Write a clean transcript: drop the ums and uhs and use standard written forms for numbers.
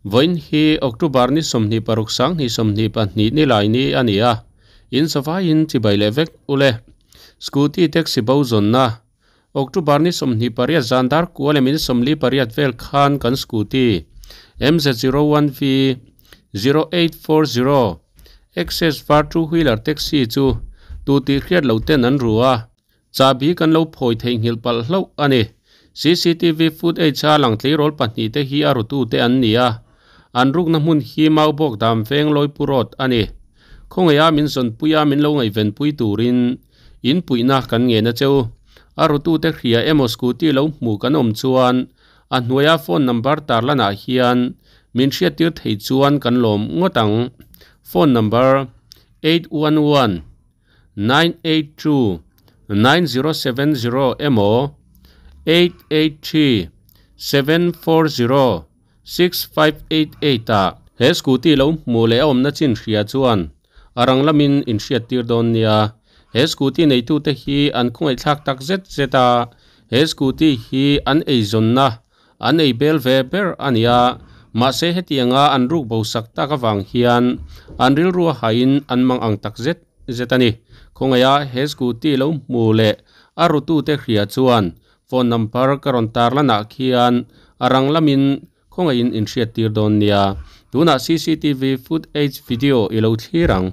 Vawiin hi October ni 26 2022 ni lai ni a ni a, in zavaiin chibai leh vek ule. Scooty taxi bo zawnna October ni 28 zan dar kua leh min 48 vel khan kan scooty MZ01V 0840 Access var two wheeler taxi chu tu tih hriat lo ten an ru a, chahbi kan lo phawi theihnghilh palh hlauh a ni. Cctv footage a lang tleirawl pahnihte hi a rutute an ni a, an rukna hmun hi Maubawk dam veng Lawipu Road a ni. Khawngaiha min zawnpui a min lo ngaihvenpui turin in puihna kan ngen a cheu. A rutute hria emaw scooty lo hmuh kan awm chuan a hnuaia phone number tarlanah hian min hriattir thei chuan kan lawm ngawt ang. Phone number 811 982 9070 emaw 883 740 6588 ah he scooty lo hmuh leh a awmna chin hria chuan a rang lamin in hriattir dawn nia. He scooty neitute hi an khawngaihthlak tak zet zet a, he scooty hi an eizawnna an ei bel ve ber a ni a, mahse hetianga an ruk bo sak tak avang hian an rilru a hain an mang ang tak zet zet a ni. Khawngaiha he scooty lo hmu leh a rutute hria chuan phone number ka rawn tarlanah khian a rang lamin khawngaihin in hriattir dawn nia. Tunah cctv footage video i lo thlir ang.